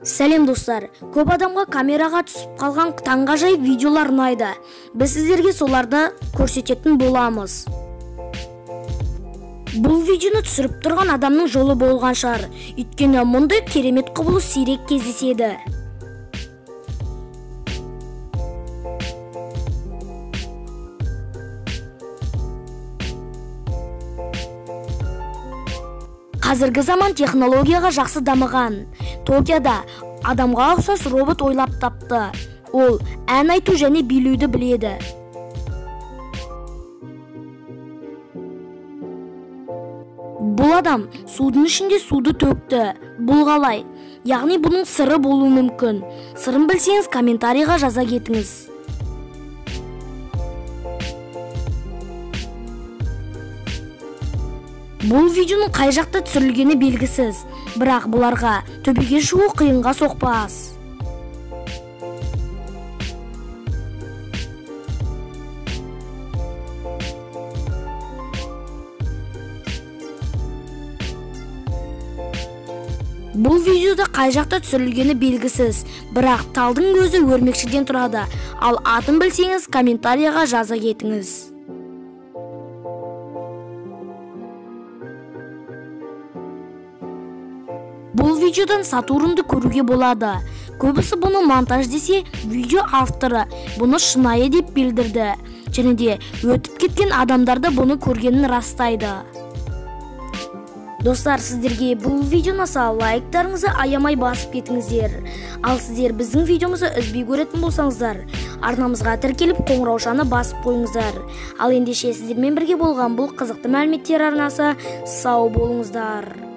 Сәлем достар, көп адамға камераға түсіп қалған таңғажайып видеолар ұнайды. Біз сіздерге соларды көрсететін боламыз. Бұл видеоны түсіріп тұрған адамның жолы болған шығар. Өйткені мұндай керемет құбылыс сирек кездеседі. Қазіргі заман технологияға жақсы дамыған. Токиода адамға ұқсас робот ойлап тапты. Ол ән айту және билеуді біледі. Бұл адам судың ішінде суды төкті. Бұл қалай? Яғни бұның сыры болуы мүмкін. Сырын білсеңіз, комментарийға жаза кетіңіз. Бұл видеоның қай жақта түсірілгені белгісіз, бірақ бұларға төбеге шығу қиынға соқпас. Бұл видеода қай жақта түсірілгені белгісіз, бірақ талдың өзі өрмекшіден тұрады. Ал атын білсеңіз, комментарияға жаза кетіңіз. Бұл видеодан Сатурнды көруге болады. Көбісі бұны монтаж десе, видео авторы бұны шынайы деп білдірді. Және де өтіп кеткен адамдарды бұны көргенін растайды. Достар, сіздерге бұл видео ұнаса, лайктарыңызды аямай басып кетіңіздер. Ал сіздер біздің видеомызды үзбей көретін болсаңыздар, арнамызға тіркеліп қоңыраушаны басып қойыңыздар. Ал ендеше сіздермен бірге болған бұл қызықты мәліметтер арнасы, сау болыңыздар.